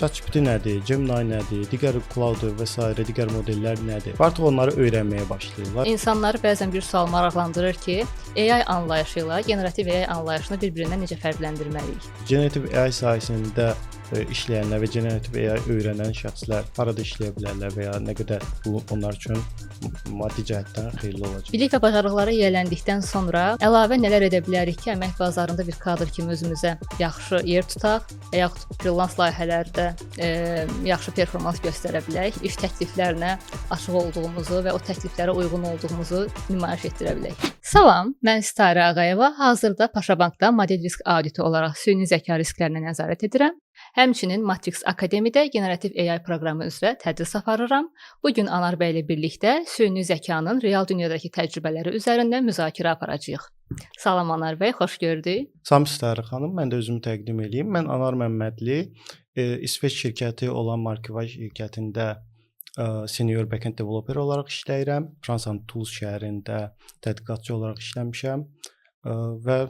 ChatGPT nədir, Gemini nədir, digər Claude və sairə digər modellər nədir? Və artıq onları öyrənməyə başlayırlar. İnsanları bəzən bir sual maraqlandırır ki, AI anlayışı ilə generativ AI anlayışını bir-birindən necə fərqləndirməliyik? Generative AI sahəsində işləyənlər və generative AI öyrənən şəxslər harada işləyə bilərlər və ya nə qədər bu onlar üçün maddi cəhətdən xeyirli olacaq? Bilik və bacarıqlara yiyələndikdən sonra əlavə nələr edə bilərik ki, əmək bazarında bir kadr kimi özümüzə yaxşı yer tutaq və yaxud freelance layihələrdə yaxşı performans göstərə bilək, iş təkliflərinə açıq olduğumuzu və o təkliflərə uyğun olduğumuzu nümayiş etdirə bilək. Salam, mən Sitarə Ağayeva. Hazırda Paşabankda model risk auditi olaraq süni zəka risklərinə nəzarət edirəm. Həmçinin Matrix Akademidə generativ AI proqramı üzrə tədris aparıram. Bu gün Anar bəy ilə birlikdə süni zəkanın real dünyadakı təcrübələri üzərində müzakirə aparacağıq. Salam Anar bəy, xoş gördük. Salam Sitarə xanım, mən də özümü təqdim eləyim. Mən Anar Məmmədli, İsveç şirkəti olan Markiva şirkətində senior backend developer olaraq işləyirəm. Fransanın Toulouse şəhərində tədqiqatçı olaraq işləmişəm və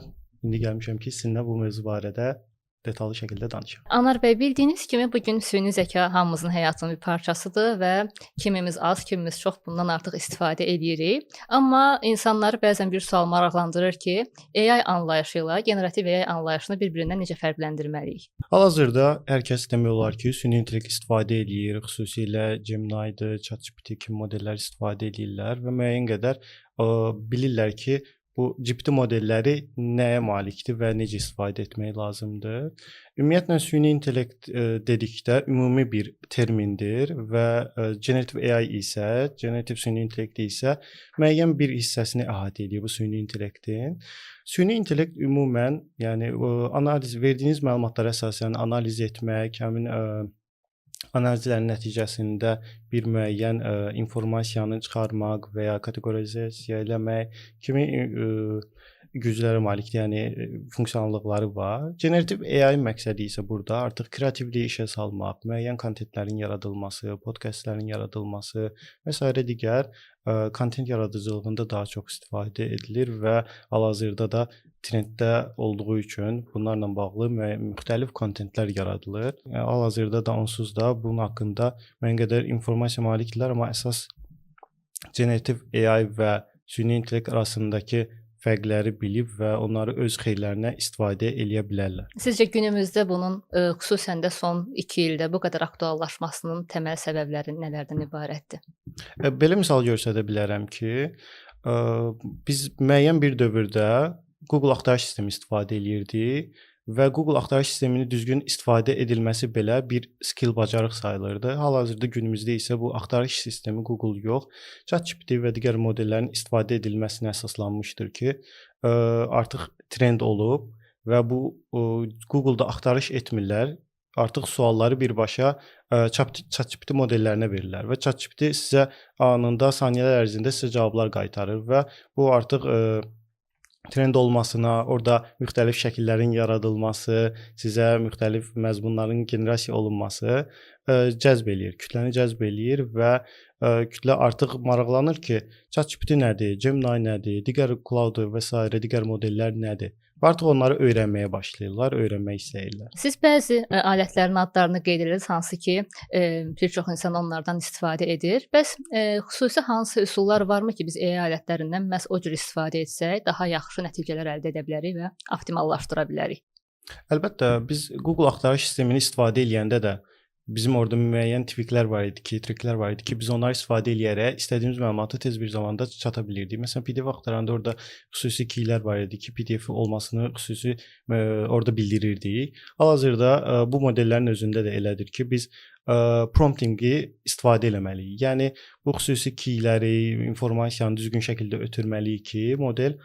indi gəlmişəm ki, sizinlə bu mövzu barədə detallı şəkildə danışaq. Anar bəy, bildiyiniz kimi bu gün süni zəka hamımızın həyatının bir parçasıdır və kimimiz az, kimimiz çox bundan artıq istifadə edirik. Amma insanları bəzən bir sual maraqlandırır ki, AI anlayışı ilə generativ AI anlayışını bir-birindən necə fərqləndirməliyik? Hal-hazırda hər kəs demək olar ki, süni intellekt istifadə eləyir, xüsusilə Gemini-dir, ChatGPT kimi modellər istifadə eləyirlər və müəyyən qədər bilirlər ki, bu GPT modelləri nəyə malikdir və necə istifadə etmək lazımdır. Ümumiyyətlə süni intellekt dedikdə ümumi bir termindir və generative AI isə, generative süni intellekt isə müəyyən bir hissəsini əhatə edir bu süni intellektin. Süni intellekt ümumən, yəni analiz verdiyiniz məlumatlara əsasən analiz etmək, həmin analizlərin nəticəsində bir müəyyən informasiyanı çıxarmaq və ya kateqorizasiya eləmək kimi güclərə malikdir, yəni funksionallıqları var. Generative AI məqsədi isə burada artıq kreativliyi işə salmaq, müəyyən kontentlərin yaradılması, podkastların yaradılması və sairə digər kontent yaradıcılığında daha çox istifadə edilir və hal-hazırda da trenddə olduğu üçün bunlarla bağlı müxtəlif kontentlər yaradılır. Yəni hal-hazırda da onsuz da bunun haqqında müəyyən qədər informasiya malikdirlər, amma əsas generative AI və süni intellekt arasındakı fərqləri bilib və onları öz xeyirlərinə istifadə eləyə bilərlər. Sizcə günümüzdə bunun xüsusən də son 2 ildə bu qədər aktuallaşmasının təməl səbəbləri nələrdən ibarətdir? Belə misal göstərə bilərəm ki, biz müəyyən bir dövrdə Google axtarış sistemi istifadə eləyirdik və Google axtarış sistemini düzgün istifadə edilməsi belə bir skill, bacarıq sayılırdı. Hal-hazırda günümüzdə isə bu axtarış sistemi Google yox, ChatGPT və digər modellərin istifadə edilməsinə əsaslanmışdır ki, artıq trend olub və bu Google-da axtarış etmirlər. Artıq sualları birbaşa ChatGPT modellərinə verirlər və ChatGPT sizə anında saniyələr ərzində sizə cavablar qaytarır və bu artıq trend olmasına, orada müxtəlif şəkillərin yaradılması, sizə müxtəlif məzmunların generasiya olunması cəzb eləyir, kütləni cəzb eləyir və kütlə artıq maraqlanır ki, ChatGPT nədir, Gemini nədir, digər Claude və sairə digər modellər nədir? Və artıq onları öyrənməyə başlayırlar, öyrənmək istəyirlər. Siz bəzi alətlərin adlarını qeyd edirsiniz, hansı ki, bir çox insan onlardan istifadə edir. Bəs xüsusi hansı üsullar varmı ki, biz AI alətlərindən məhz o cür istifadə etsək, daha yaxşı nəticələr əldə edə bilərik və optimallaşdıra bilərik? Əlbəttə, biz Google axtarış sistemini istifadə eləyəndə də bizim orada müəyyən tweaklər var idi ki, triklər var idi ki, biz onları istifadə eləyərək istədiyimiz məlumata tez bir zamanda çata bilirdik. Məsələn, PDF axtaranda orada xüsusi keylər var idi ki, PDF olmasını xüsusi orada bildirirdik. Hal-hazırda bu modellərin özündə də elədir ki, biz promptinqi istifadə eləməliyik. Yəni bu xüsusi keyləri, informasiyanı düzgün şəkildə ötürməliyik ki, model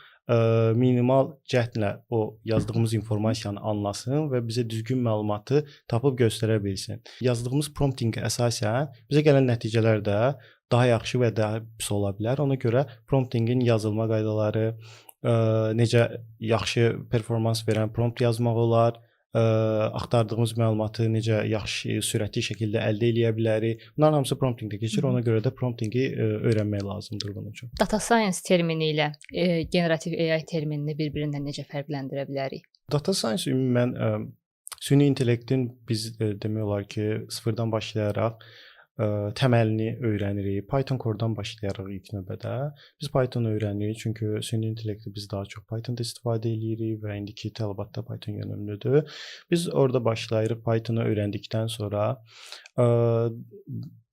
minimal cəhdlə o yazdığımız informasiyanı anlasın və bizə düzgün məlumatı tapıb göstərə bilsin. Yazdığımız promptinqə əsasən bizə gələn nəticələr də daha yaxşı və daha pis ola bilər. Ona görə promptinqin yazılma qaydaları, necə yaxşı performans verən prompt yazmaq olar, axtardığımız məlumatı necə yaxşı, sürətli şəkildə əldə eləyə bilərik. Bunların hamısı promptinqdə keçir. Ona görə də promptinqi öyrənmək lazımdır bunun üçün. Data science termini ilə generativ AI terminini bir-birindən necə fərqləndirə bilərik? Data science ümumən Süni intellektin biz demək olar ki, sıfırdan başlayaraq təməlini öyrənirik. Python core-dan başlayarıq ilk növbədə. Biz Python öyrənirik, çünki süni intellekti biz daha çox Python-da istifadə eləyirik və indiki tələbatda Python önəmlidir. Biz orada başlayırıq. Python-u öyrəndikdən sonra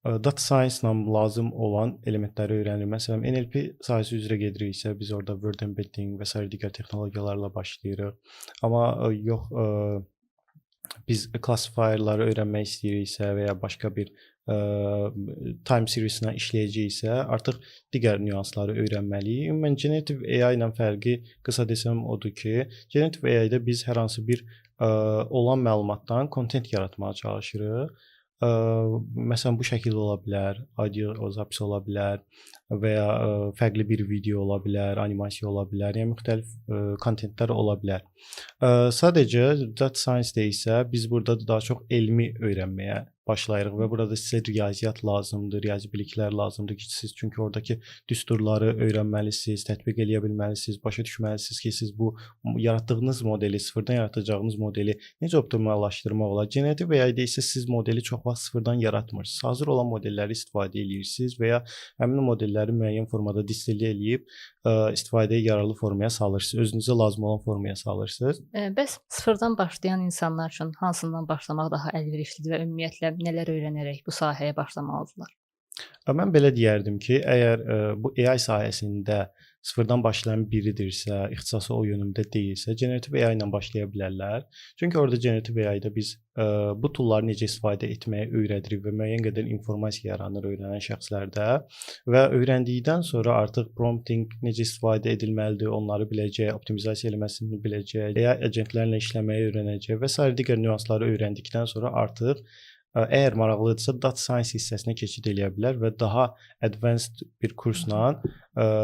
data science-la lazım olan elementləri öyrənirik. Məsələn, NLP sahəsi üzrə gediriksə, biz orada word embedding və sair digər texnologiyalarla başlayırıq. Amma yox, biz classifierları öyrənmək istəyiriksə və ya başqa bir time series-ilə işləyəcəyiksə, artıq digər nüansları öyrənməliyik. Ümumən generative AI ilə fərqi qısa desəm odur ki, generative AI-da biz hər hansı bir olan məlumatdan content yaratmağa çalışırıq. Məsələn, bu şəkil ola bilər, audio zapis ola bilər və ya fərqli bir video ola bilər, animasiya ola bilər, yəni müxtəlif kontentlər ola bilər. Sadəcə data science-də isə biz burada daha çox elmi öyrənməyə başlayırıq və burada sizə riyaziyyat lazımdır, riyazi biliklər lazımdır ki, siz çünki oradakı düsturları öyrənməlisiniz, tətbiq eləyə bilməlisiniz, başa düşməlisiniz ki, siz bu yaratdığınız modeli, sıfırdan yaratacağınız modeli necə optimallaşdırmaq olar. Generative AI-də isə siz modeli çox vaxt sıfırdan yaratmırsınız. Hazır olan modelləri istifadə eləyirsiniz və ya həmin modelləri müəyyən formada distillə eləyib istifadəyə yararlı formaya salırsınız, özünüzə lazım olan formaya salırsınız. Bəs sıfırdan başlayan insanlar üçün hansından başlamaq daha əlverişlidir və ümumiyyətlə nələr öyrənərək bu sahəyə başlamalıdırlar? Mən belə deyərdim ki, əgər bu AI sahəsində sıfırdan başlayan biridirsə, ixtisası o yönümdə deyilsə, generative AI ilə başlaya bilərlər. Çünki orada generative AI-da biz bu toolları necə istifadə etməyi öyrədirik və müəyyən qədər informasiya yaranır öyrənən şəxslərdə və öyrəndikdən sonra artıq prompting necə istifadə edilməlidir, onları biləcək, optimizasiya eləməsini biləcək, AI agentlərlə işləməyi öyrənəcək və sair digər nüansları öyrəndikdən sonra artıq əgər maraqlıdırsa, data science hissəsinə keçid eləyə bilər və daha advanced bir kursla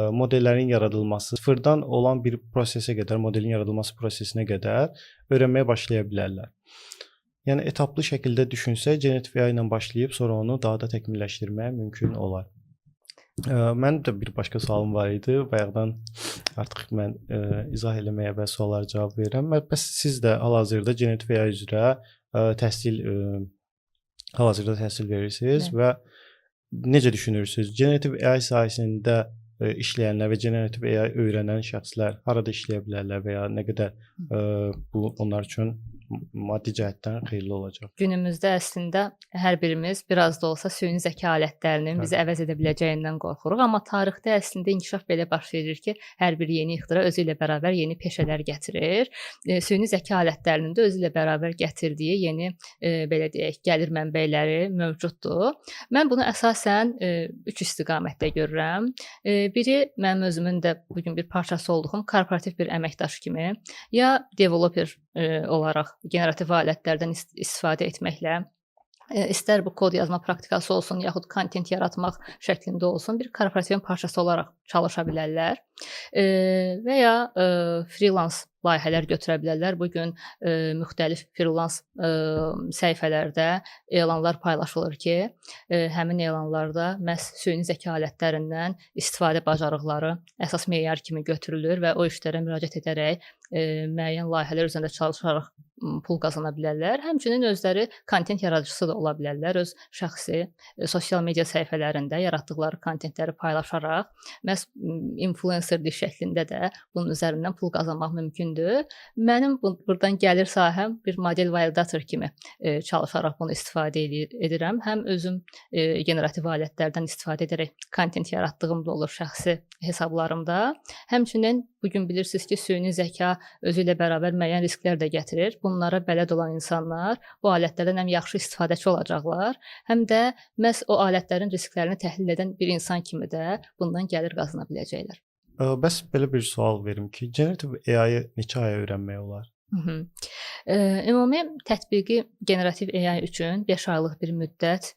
modellərin yaradılması, sıfırdan olan bir prosesə qədər, modelin yaradılması prosesinə qədər öyrənməyə başlaya bilərlər. Yəni etaplı şəkildə düşünsək, generative AI ilə başlayıb sonra onu daha da təkmilləşdirmək mümkün olar. Mənim də bir başqa sualım var idi. Bayaqdan artıq mən izah eləməyə və suallara cavab verirəm. Bəs siz də hal-hazırda generative AI üzrə təhsil hal-hazırda təhsil verirsiniz və necə düşünürsüz? Generative AI sahəsində işləyənlər və generative AI öyrənən şəxslər harada işləyə bilərlər və ya nə qədər bu onlar üçün maddi cəhətdən xeyirli olacaq? Günümüzdə əslində hər birimiz biraz da olsa süni zəka alətlərinin bizi əvəz edə biləcəyindən qorxuruq, amma tarixdə əslində inkişaf belə baş verir ki, hər bir yeni ixtira özü ilə bərabər yeni peşələr gətirir. Süni zəka alətlərinin də özü ilə bərabər gətirdiyi yeni belə deyək, gəlir mənbələri mövcuddur. Mən bunu əsasən üç istiqamətdə görürəm. Biri mənim özümün də bu gün bir parçası olduğum korporativ bir əməkdaş kimi ya developer olaraq generativ alətlərdən istifadə etməklə, istər bu kod yazma praktikası olsun, yaxud kontent yaratmaq şəklində olsun, bir korporativin parçası olaraq çalışa bilərlər. Və ya freelance layihələr götürə bilərlər. Bu gün müxtəlif freelance səhifələrdə elanlar paylaşılır ki, həmin elanlarda məhz süni zəka alətlərindən istifadə bacarıqları əsas meyar kimi götürülür və o işlərə müraciət edərək müəyyən layihələr üzərində çalışaraq pul qazana bilərlər. Həmçinin özləri kontent yaradıcısı da ola bilərlər. Öz şəxsi sosial media səhifələrində yaratdıqları kontentləri paylaşaraq məhz influencerlik şəklində də bunun üzərindən pul qazanmaq mümkündür. Mənim burdan gəlir sahəm bir model validator kimi çalışaraq bunu istifadə edirəm. Həm özüm generativ alətlərdən istifadə edərək kontent yaratdığım da olur şəxsi hesablarımda. Həmçinin bu gün bilirsiniz ki, süni zəka özü ilə bərabər müəyyən risklər də gətirir. Bunlara bələd olan insanlar bu alətlərdən həm yaxşı istifadəçi olacaqlar, həm də məhz o alətlərin risklərini təhlil edən bir insan kimi də bundan gəlir qazana biləcəklər. Bəs belə bir sual verim ki, generative AI-ı neçə aya öyrənmək olar? Ümumi tətbiqi generativ AI üçün 5 aylıq bir müddət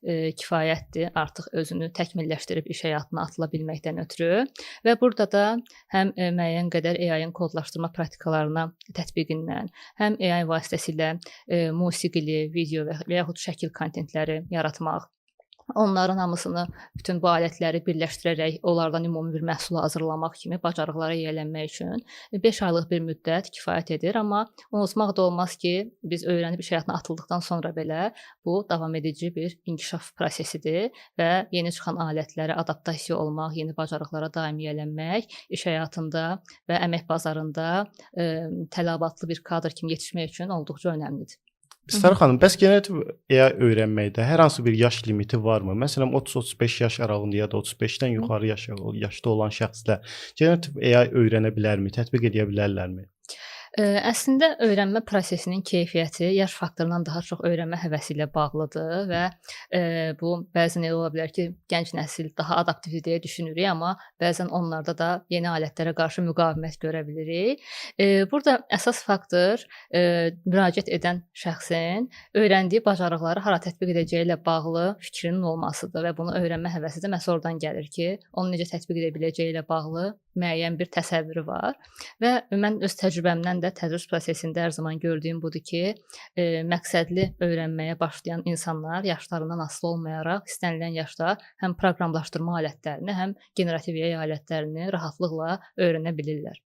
kifayətdir artıq özünü təkmilləşdirib iş həyatına atıla bilməkdən ötürü və burada da həm müəyyən qədər AI-ın kodlaşdırma praktikalarına tətbiqindən, həm AI vasitəsilə musiqili, video və yaxud şəkil kontentləri yaratmaq. Onların hamısını, bütün bu alətləri birləşdirərək onlardan ümumi bir məhsul hazırlamaq kimi bacarıqlara yiyələnmək üçün 5 aylıq bir müddət kifayət edir, amma unutmaq da olmaz ki, biz öyrənib iş həyatına atıldıqdan sonra belə bu davam edici bir inkişaf prosesidir və yeni çıxan alətlərə adaptasiya olmaq, yeni bacarıqlara daim yiyələnmək iş həyatında və əmək bazarında tələbatlı bir kadr kimi yetişmək üçün olduqca önəmlidir. Sara xanım, bəs generativ AI öyrənməkdə hər hansı bir yaş limiti varmı? Məsələn, 30-35 yaş aralığında ya da 35-dən yuxarı yaşda olan şəxslər generativ AI öyrənə bilərmi, tətbiq edə bilərlərmi? Əslində öyrənmə prosesinin keyfiyyəti yaş faktorundan daha çox öyrənmə həvəsi ilə bağlıdır və bu bəzən elə ola bilər ki, gənc nəsil daha adaptivdir deyə düşünürük, amma bəzən onlarda da yeni alətlərə qarşı müqavimət görə bilirik. Burada əsas faktor müraciət edən şəxsin öyrəndiyi bacarıqları hara tətbiq edəcəyi ilə bağlı fikrinin olmasıdır və bunu öyrənmə həvəsi də məhz oradan gəlir ki, onu necə tətbiq edə biləcəyi ilə bağlı müəyyən bir təsəvvürü var və mən öz təcrübəmdən də tədris prosesində hər zaman gördüyüm budur ki, məqsədli öyrənməyə başlayan insanlar yaşlarından asılı olmayaraq istənilən yaşda həm proqramlaşdırma alətlərini, həm generativ AI alətlərini rahatlıqla öyrənə bilirlər.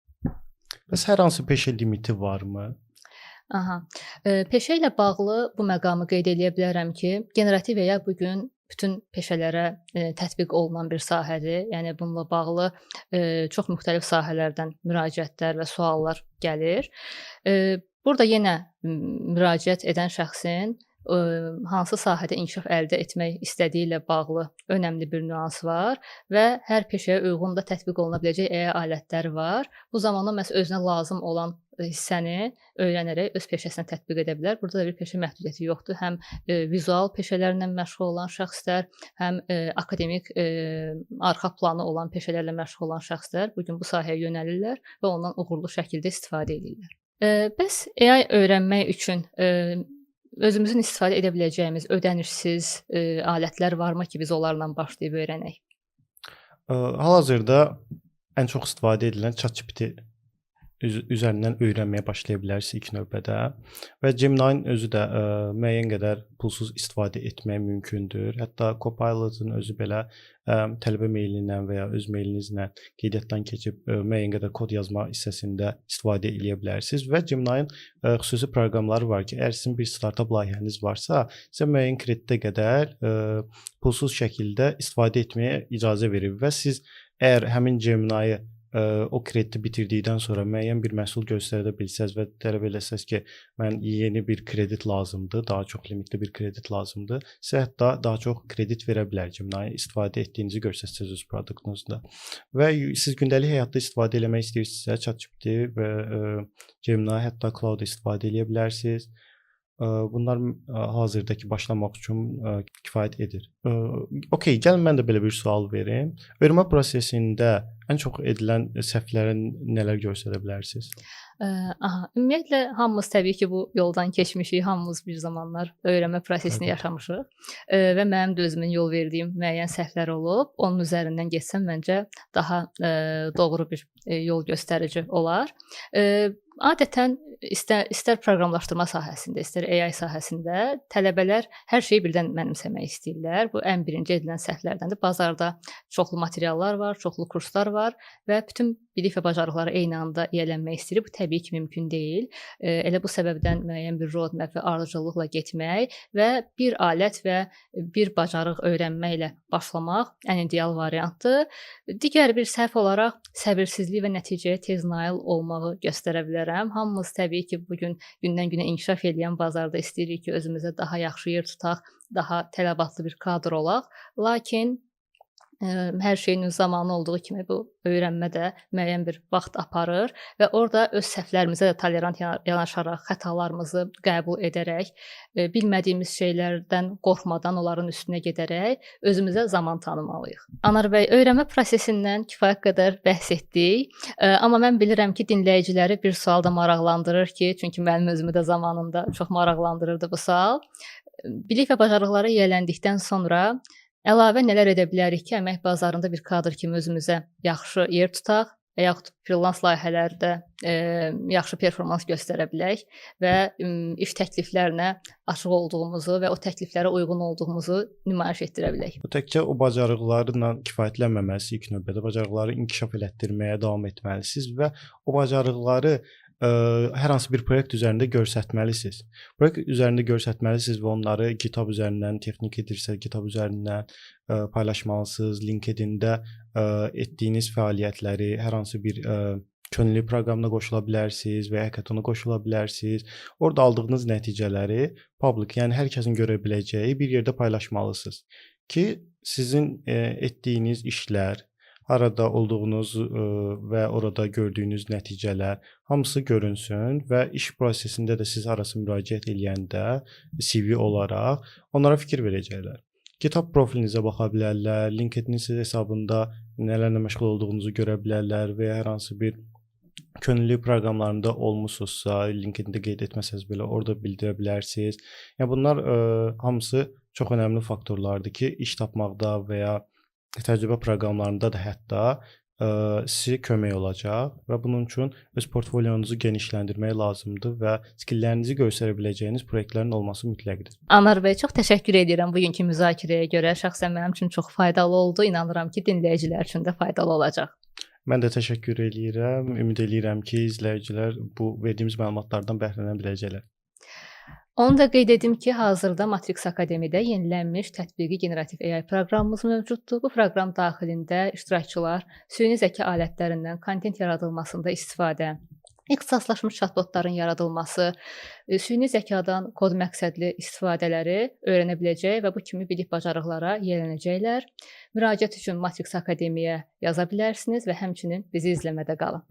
Bəs hər hansı peşə limiti varmı? Aha. Peşə ilə bağlı bu məqamı qeyd eləyə bilərəm ki, generativ AI bu gün bütün peşələrə tətbiq olunan bir sahədir. Yəni bununla bağlı çox müxtəlif sahələrdən müraciətlər və suallar gəlir. Burada yenə müraciət edən şəxsin hansı sahədə inkişaf əldə etmək istədiyi ilə bağlı önəmli bir nüans var və hər peşəyə uyğun da tətbiq oluna biləcək AI alətləri var. Bu zaman o məhz özünə lazım olan hissəni öyrənərək öz peşəsinə tətbiq edə bilər. Burada da bir peşə məhdudiyyəti yoxdur. Həm vizual peşələrlə məşğul olan şəxslər, həm akademik arxa planı olan peşələrlə məşğul olan şəxslər bu gün bu sahəyə yönəlirlər və ondan uğurlu şəkildə istifadə edirlər. Bəs AI öyrənmək üçün özümüzün istifadə edə biləcəyimiz ödənişsiz alətlər varmı ki, biz onlarla başlayıb öyrənək? Hal-hazırda ən çox istifadə edilən ChatGPT üzərindən öyrənməyə başlaya bilərsiniz ilk növbədə və Gemini-nin özü də müəyyən qədər pulsuz istifadə etmək mümkündür. Hətta Copilot-un özü belə tələbə mailindən və ya öz mailinizlə qeydiyyatdan keçib müəyyən qədər kod yazma hissəsində istifadə eləyə bilərsiniz və Gemini-nin xüsusi proqramları var ki, əgər sizin bir startap layihəniz varsa, sizə müəyyən kredidə qədər pulsuz şəkildə istifadə etməyə icazə verir və siz əgər həmin Gemini-yi o krediti bitirdikdən sonra müəyyən bir məhsul göstərə bilsəz və tələb eləsəz ki, mən yeni bir kredit lazımdır, daha çox limitli bir kredit lazımdır, sizə hətta daha çox kredit verə bilər Gemini istifadə etdiyinizi göstərsəz öz produktunuzda. Və siz gündəlik həyatda istifadə eləmək istəyirsinizsə, ChatGPT və Gemini, hətta Claude istifadə eləyə bilərsiniz. Bunlar hazırdakı başlamaq üçün kifayət edir. Okay, gəlin mən də belə bir sual verim. Öyrənmə prosesində ən çox edilən səhvləri nələr göstərə bilərsiniz? Aha, ümumiyyətlə hamımız təbii ki, bu yoldan keçmişik, hamımız bir zamanlar öyrənmə prosesini yaşamışıq. Və mənim də özümün yol verdiyim müəyyən səhvlər olub. Onun üzərindən getsəm məncə daha doğru bir yol göstərici olar. Adətən istər proqramlaşdırma sahəsində, istər AI sahəsində tələbələr hər şeyi birdən mənimsəmək istəyirlər. Bu ən birinci edilən səhvlərdəndir. Bazarda çoxlu materiallar var, çoxlu kurslar var və bütün bilik və bacarıqlara eyni anda yiyələnmək istəyir. Bu təbii ki, mümkün deyil. Elə bu səbəbdən müəyyən bir roadmap və ardıcıllıqla getmək və bir alət və bir bacarıq öyrənməklə başlamaq ən ideal variantdır. Digər bir səhv olaraq səbirsizlik və nəticəyə tez nail olmağı göstərə bilərəm. Hamımız təbii ki, bu gün gündən-günə inkişaf eləyən bazarda istəyirik ki, özümüzə daha yaxşı yer tutaq, daha tələbatlı bir kadr olaq. Lakin hər şeyin öz zamanı olduğu kimi bu öyrənmə də müəyyən bir vaxt aparır və orada öz səhvlərimizə də tolerant yanaşaraq, xətalarımızı qəbul edərək, bilmədiyimiz şeylərdən qorxmadan onların üstünə gedərək özümüzə zaman tanımalıyıq. Anar bəy, öyrənmə prosesindən kifayət qədər bəhs etdik. Amma mən bilirəm ki, dinləyiciləri bir sual da maraqlandırır ki, çünki mənim özümü də zamanında çox maraqlandırırdı bu sual. Bilik və bacarıqlara yiyələndikdən sonra əlavə nələr edə bilərik ki, əmək bazarında bir kadr kimi özümüzə yaxşı yer tutaq və yaxud freelance layihələrdə yaxşı performans göstərə bilək və iş təkliflərinə açıq olduğumuzu və o təkliflərə uyğun olduğumuzu nümayiş etdirə bilək. Bu təkcə o bacarıqlarla kifayətlənməməlisiniz, ilk növbədə bacarıqları inkişaf elətdirməyə davam etməlisiniz və o bacarıqları hər hansı bir proyekt üzərində göstərməlisiniz. Proyekt üzərində göstərməlisiniz və onları GitHub üzərindən, texnik edirsə GitHub üzərindən paylaşmalısınız. LinkedIn-də etdiyiniz fəaliyyətləri, hər hansı bir könüllü proqramına qoşula bilərsiniz və ya hackathona qoşula bilərsiniz. Orada aldığınız nəticələri public, yəni hər kəsin görə biləcəyi bir yerdə paylaşmalısınız ki, sizin etdiyiniz işlər, harada olduğunuz və orada gördüyünüz nəticələr hamısı görünsün və iş prosesində də siz harasa müraciət eləyəndə CV olaraq onlara fikir verəcəklər. GitHub profilinizə baxa bilərlər, LinkedIn hesabında nələrlə məşğul olduğunuzu görə bilərlər və ya hər hansı bir könüllü proqramlarında olmusunuzsa, LinkedIn-də qeyd etməsəniz belə orada bildirə bilərsiniz. Yəni bunlar hamısı çox önəmli faktorlardır ki, iş tapmaqda və ya təcrübə proqramlarında da hətta sizə kömək olacaq və bunun üçün öz portfolyonuzu genişləndirmək lazımdır və skilllərinizi göstərə biləcəyiniz proyektlərin olması mütləqdir. Anar bəy, çox təşəkkür edirəm bugünkü müzakirəyə görə. Şəxsən mənim üçün çox faydalı oldu. İnanıram ki, dinləyicilər üçün də faydalı olacaq. Mən də təşəkkür eləyirəm. Ümid eləyirəm ki, izləyicilər bu verdiyimiz məlumatlardan bəhrələnə biləcəklər. Onu da qeyd edim ki, hazırda Matrix Akademidə yenilənmiş tətbiqi generativ AI proqramımız mövcuddur. Bu proqram daxilində iştirakçılar süni zəka alətlərindən kontent yaradılmasında istifadə, ixtisaslaşmış chatbotların yaradılması, süni zəkadan kod məqsədli istifadələri öyrənə biləcək və bu kimi bilik bacarıqlara yiyələnəcəklər. Müraciət üçün Matrix Akademiyə yaza bilərsiniz və həmçinin bizi izləmədə qalın.